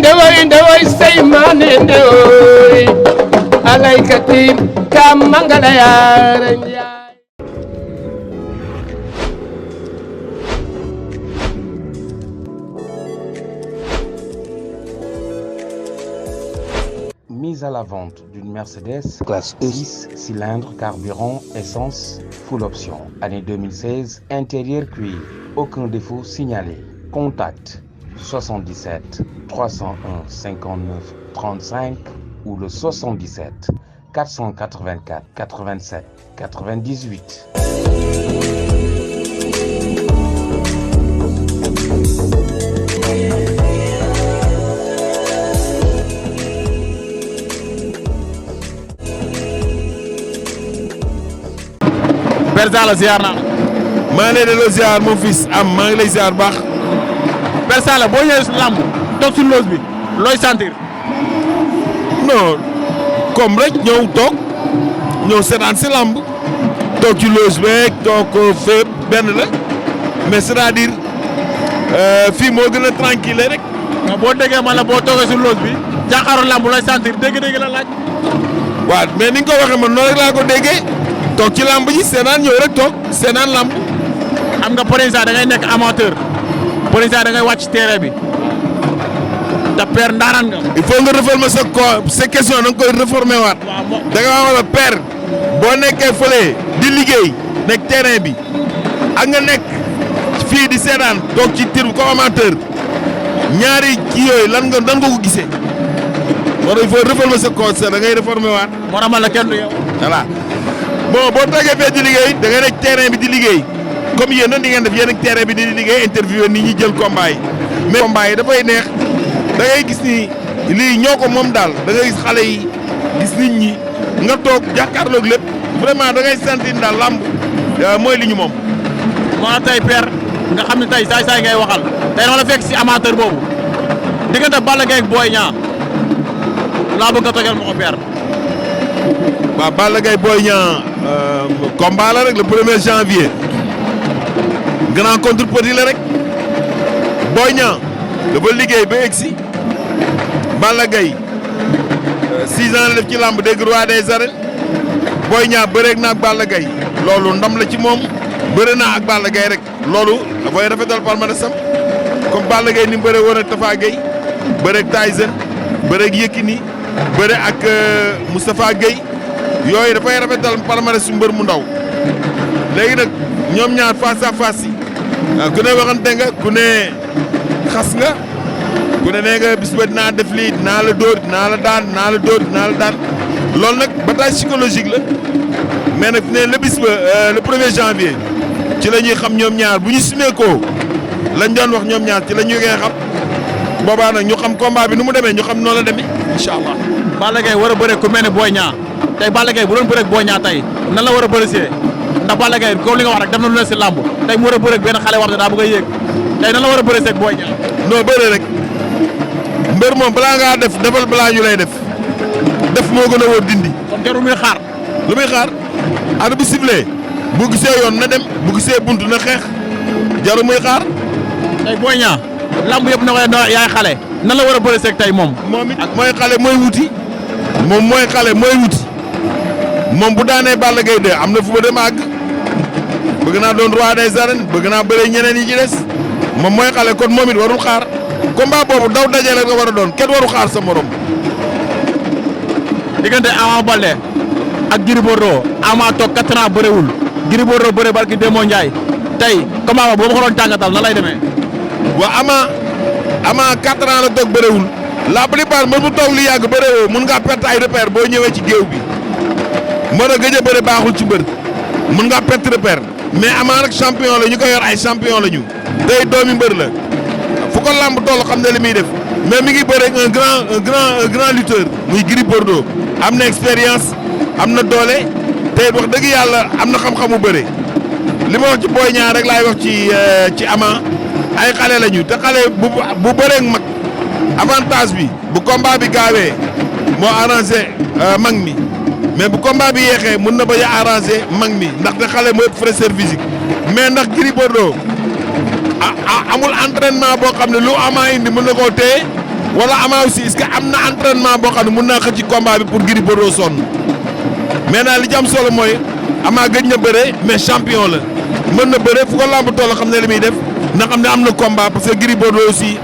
ndewoy seymane ndewoy alaykati kam mangala yaara njaay. Mise à la vente d'une Mercedes classe E 6 cylindres, carburant, essence, full option. Année 2016, intérieur cuir, aucun défaut signalé. Contact 77 301 59 35 ou le 77 484 87 98. Père Sala ziar naa la. maa ngi lay delloo ziar mon fils am maa ngi lay ziar baax. Père Sala boo ñëwee si làmb toog si loos bi looy sentir. non comme rek ñëw toog ñëw seetaan si làmb toog ci loos beeg toog fépp benn la mais c'est-à-dire fii moo gën a tranquille rek. non boo déggee man la boo toogee si loos bi jàkkaarloo làmb looy sentir dégg-dégg la laaj. waaw mais ni nga ko waxee man noonu rek laa ko déggee toog ci làmb ji seetaan ñëw rek toog seetaan làmb. xam nga par exemple da ngay nekk amateur par exemple da ngay wàcc terrain bi te père ndaanaan nga. il faut nga réformer sa question da nga koy réformer waat. da nga wax la père boo nekkee fële di liggéey nekk terrain bi ak nga nekk fii di seetaan toog ci tir ko amateur ñaari kii yooyu lan nga ko gisee. war il faut réformer sa concert da ngay réformer waat. moo tax man la kenn du yow. voilà bon boo toogee fee di liggéey da nga nekk terrain bi di liggéey comme yéen a di ngeen def yéen ak terrain bi di liggéey interview nit ñi jël combat yi mais combat yi dafay neex da ngay gis ni lii ñoo ko moom daal da ngay gis xale yi gis nit ñi nga toog jàkkaarloog lépp vraiment da ngay sentir daal làmb mooy li ñu moom. moo tey père nga xam ne tey saay ngay waxal tey dama la fekk si amateur boobu diggante Balla Gaye ak Boy Niang laa bëgg nga tojal ma ko père. waaw Balla Gaye Boy Niang combat la rek le 1er janvier grand contre petit la rek Boy Niang dafa liggéey ba egsi Balla Gaye 6 ans la def ci làmb dégg roi des arènes Boy Niang bëreeg na ak Balla Gaye loolu ndam la ci moom bëre naa ak Balla Gaye rek loolu dafay rafetal palmarèsam comme Balla Gaye ni mu bëre woon ak Tafa Gueye bëreeg Tyson bëreeg Yékini bëre ak Moustapha Gueye yooyu dafay rafetal palmarès su mbër mu ndaw léegi nag ñoom ñaar face à face yi ku ne waxante nga ku ne xas nga ku ne nee nga bis ba dinaa def lii dinaa la dóor dinaa la daan dinaa la dóor dinaa la daan loolu nag bataille psychologique la mais nag ne le bis ba le 1er janvier ci la ñuy xam ñoom ñaar bu ñu simee ko lañ doon wax ñoom ñaar ci la ñuy koy xam boobaa nag ñu xam combat bi nu mu demee ñu xam noonu la demee incha allah. Balla Gaye war a bëre ku mel ne Boy Niang tey Balla Gaye bu doon bëre ak Boy Niang tey nan la war a bëre see ndax Balla Gaye comme li nga wax rek def na lu ne si làmb tey mu war a bëre ak benn xale war daa bëgg a yéeg tey nan la war a bëre see ak Boy Niang. non bëre rek mbër moom balaa ngaa def defal balaa ñu lay def moo gën a wóor dindi. kon jarul muy xaar. lu muy xaar arbitre bi sifflé bu gisee yoon na dem bu gisee bunt na xeex jarul muy xaar. tey Boy Niang làmb yëpp na koy yaay xale nan la war a bëre see ak tey moom. moom it mooy xale mooy wuti moom mooy xale mooy wuti moom bu daanee Balla Gaye 2 am na fu ba dem àgg bëgg naa doon roi des arènes bëgg naa bëre ñeneen yi ci des moom mooy xale kon moom it warul xaar combat boobu daw dajale nga war a doon kenn waru xaar sa morom. diggante Ama Baldé ak Gris Bordeaux Ama toog 4 ans bëriwul Gris Bordeaux bëre barki Demba Ndiaye tey combat boobu boo ma ko doon tàngatal nan lay demee. waa Ama 4 ans la toog bëriwul la plupart mbër mu toog li yàgg bëriwoo mun ngaa perte ay repère boo ñëwee ci géew bi mën a gëj a bëri baaxul ci mbër mun ngaa perte repère mais Ama nag champion la ñu ko yor ay champion la ñu. tey doomi mbër la fu ko làmb toll xam ne li muy def mais mi ngi bëre un grand lutteur muy Gris Bordeaux am na expérience am na doole te wax dëgg yàlla am na xam-xamu bëre li ma wax ci Boy Niang rek laay wax ci Ama ay xale lañu te xale bu bëree mag avantage bi bu combat bi gaawee moo arrangé mag mi mais bu combat bi yeexee mun na bañ a arrangé mag mi ndaxte xale moo ëpp fraîcheur physique mais ndax Gris Bordeaux amul entraînement boo xam ne lu Ama indi mën na koo téye wala Ama aussi est-ce que am na entraînement boo xam ne mun naa xëcc ci combat bi pour Gris Bordeaux sonn mais naa li ci am solo mooy Ama gëj na bëre mais champion la mën na bëre fu ko lamb toll xam ne li muy def na xam ne am na combat parce que Gris Bordeaux aussi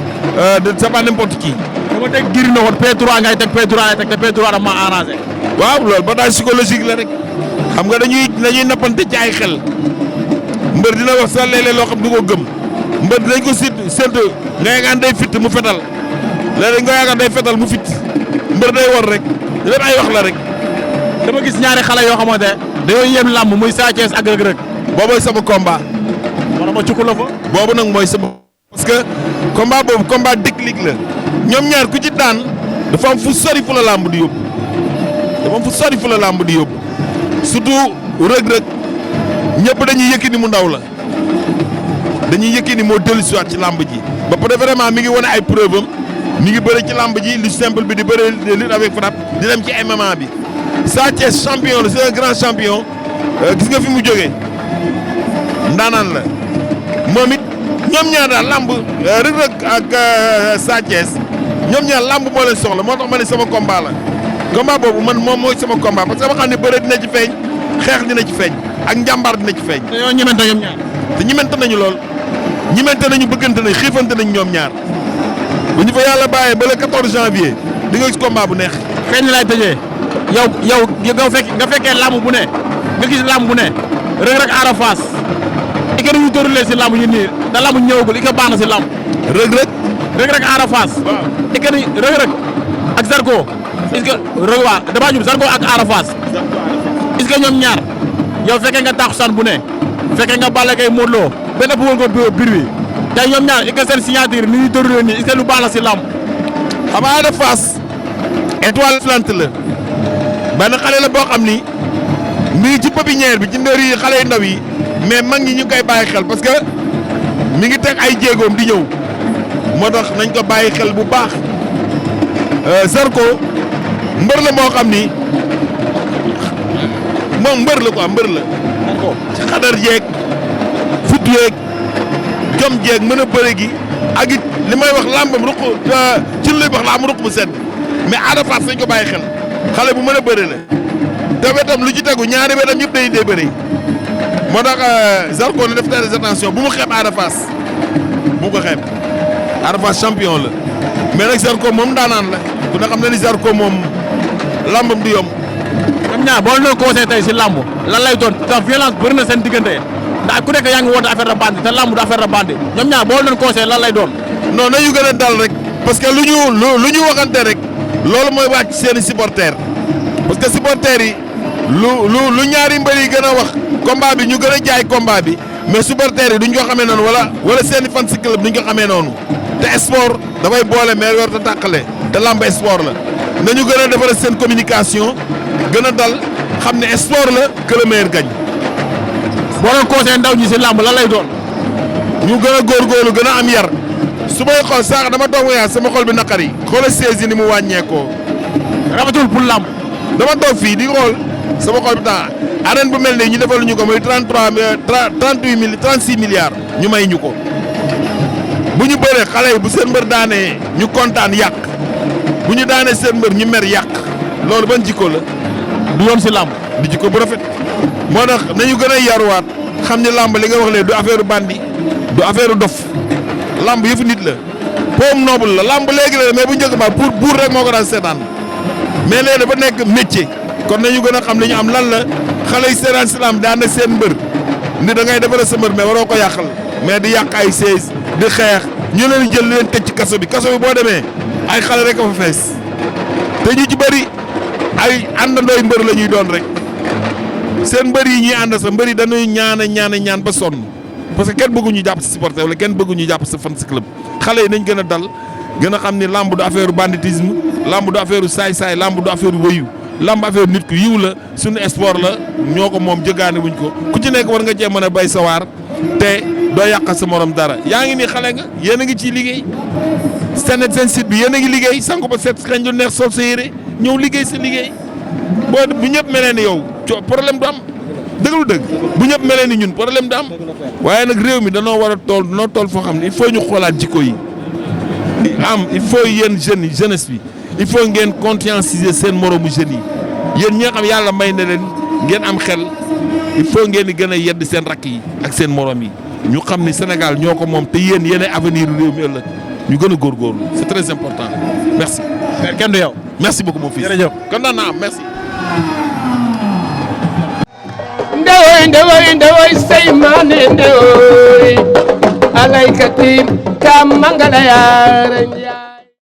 c'est pas n'importe qui. dama teg Gris na woon P3 ngay teg P3 ngay teg te P3 dama arrangé. waaw loolu bataille psychologique la rek xam nga dañuy nappante ci ay xel mbër dina wax sax léeg-léeg loo xam du ko gëm mbër dinañ ko séntu nga yaakaar day fitt mu fetal léeg-léeg nga yaakaar day fetal mu fitt mbër day war rek lépp ay wax la rek. dama gis ñaari xale yoo xamante dañoo yem làmb muy Sa Thiès ak Reug Reug. boobooy sama combat. wala ma cukku la fa. boobu nag mooy sama. parce que combat boobu combat déclic la ñoom ñaar ku ci daan dafa am fu sori fu la làmb di yóbbu dafa am fu sori fu la làmb di yóbbu surtout Reug Reug ñëpp dañuy Yékini mu ndaw la dañuy Yékini moo dellusiwaat ci làmb ji ba pare vraiment mi ngi wane ay preuve am mi ngi bëre ci làmb ji lu simple bi di bëre lutte avec frappe di dem ci MMA bi. Sa Thiès champion la c'est un grand champion gis nga fi mu jógee ndaanaan la moom it ñoom ñaar daal làmb Reug Reug ak Sa Thiès ñoom ñaar làmb moo leen soxla moo tax ma ne sama combat la combat boobu man moom mooy sama combat parce que dama xam ne bëre dina ci feeñ xeex dina ci feeñ ak njàmbaar dina ci feeñ. dañoo ñemente ñoom ñaar. te ñemente nañu lool ñemente nañu bëggante nañu xiifante nañu ñoom ñaar bu ñu fa yàlla bàyyee ba le 14 janvier di nga gis combat bu neex. feeñ lay tëjee yow nga fekkee làmb bu ne nga gis làmb bu ne Reug Reug Ada Fass i ka ñu tërulee si làmb yi nii da làmb ñëwagul i ka baax na si làmb. Reug Reug Ada Fass. waaw i ka ni Reug Reug ak Zarko est-ce que Reug waa damaa jub Zarko ak Ada Fass est-ce que ñoom ñaar yow fekkee nga taxusaan bu ne fekkee nga Balla Gaye Modou Lo benn bëggoon ko bir wi tey ñoom ñaar i ka seen signature ni ñuy tërulee nii est-ce que lu baax la si làmb. xam nga Ada Fass étoile filante la benn xale la boo xam ni mi ngi ci pépinière bi ci ndër yi xale yu ndaw yi mais mag ñi ñu ngi koy bàyyi xel parce que mi ngi teg ay jéegoom di ñëw moo tax nañ ko bàyyi xel bu baax Zarko mbër la moo xam ni moom mbër la quoi mbër la ci xadar jeeg fut yeeg jom jeeg mën a bëre gi ak it li may wax làmbam ruq ci luy wax làmb ruq bu sedd mais Ada Fass dañ ko bàyyi xel xale bu mën a bëre la te wetam lu ci tegu ñaari wetam yëpp day dee bëre moo tax Zarko na def très attention bu mu xeeb Ada Fass bu ko xeeb Ada Fass champion la mais nag Zarko moom daanaan la ku ne xam na ni Zarko moom làmbam du yomb. ñoom ñaar boo leen conseillé tey si làmb lan lay doon ndax violence bëri na seen diggante ndax ku nekk yaa ngi woote affaire de bandi te làmb du affaire de bandi ñoom ñaar boo leen conseillé lan lay doon. non nañu gën a dal rek parce que lu ñu waxante rek loolu mooy wàcc seeni supporters parce que supporters yi lu ñaari mbër yi gën a wax combat bi ñu gën a jaay combat bi mais supporters yi duñ ko xamee noonu wala seeni fan si club duñ ko xamee noonu te sport dafay boole mais war ta tàqale te làmb sport la nañu gën a defal seen communication gën a dal xam ne sport la que le meilleur gagne. boo doon conseillé ndaw ñi si làmb lan lay doon. ñu gën a góorgóorlu gën a am yar su may xool sax dama toog yaa sama xol bi naqari xoolal saisi ni mu wàññeekoo. rafetul pour làmb. dama toog fii di xool sama xol bi temps arène bu mel nii ñu defal ñu ko muy 36 milliards ñu may ñu ko bu ñu bëree xale yi bu seen mbër daanee ñu kontaan yàq bu ñu daanee seen mbër ñu mer yàq loolu ban jikko la. du yoon si làmb. di jikko bu rafet. moo tax nañu gën a yaruwaat xam ni làmb li nga wax léegi du affaire bandi du affaire dof làmb yëfu nit la poom noble la làmb léegi la mais bu njëkk ba pour buur rek moo ko daan seetaan mais léegi dafa nekk métier kon nañu gën a xam li ñu am lan la xale yi seetaan si làmb daan na seen mbër ni da ngay defaree sa mbër mais waroo ko yàqal mais di yàq ay sees di xeex ñu leen jël leen tëj ci kaso bi boo demee ay xale rek a fa fees te ñu ci bëri ay àndandooy mbër la ñuy doon rek seen mbër yi ñuy ànd sa mbër yi dañuy ñaan ba sonn parce que kenn bëgguñu jàpp si supporter wala kenn bëgguñu jàpp sa fan si club xale yi nañ gën a dal gën a xam ni lamb du affaire banditisme lamb du affaire saay-saay lamb du affaire wëyu lamb affaire nit ku yiw la suñu sport la ñoo ko moom jëgaane wuñ ko ku ci nekk war nga cee mën a bay sawaar te doo yàq sa morom dara yaa ngi nii xale nga yéen a ngi ciy liggéey seen site bi yéen a ngi liggéey sangu ba set xañ lu neex sol sa yére ñëw liggéey sa liggéey boo bu ñëpp melee ni yow problème du am dëgg dëgg bu ñëpp melee ni ñun problème du am waaye nag réew mi danoo war a tool foo xam ne il faut ñu xoolaat jikko yi il faut yéen jeunes yi jeunesse bi il faut ngeen conscientiser seen moromu jeunes yi yéen ñi nga xam yàlla may na leen ngeen am xel il faut ngeen di gën a yedd seen rakk yi ak seen morom yi ñu xam ni Sénégal ñoo ko moom te yéen yéenay avenir réew mi ëllëg ñu gën a góorgóorlu c'est très important merci. kenn du yow. merci beaucoup mon fils. jërëjëf kontaan naa merci. ndewoy say maane ndewoy alaykati ka mangala yaara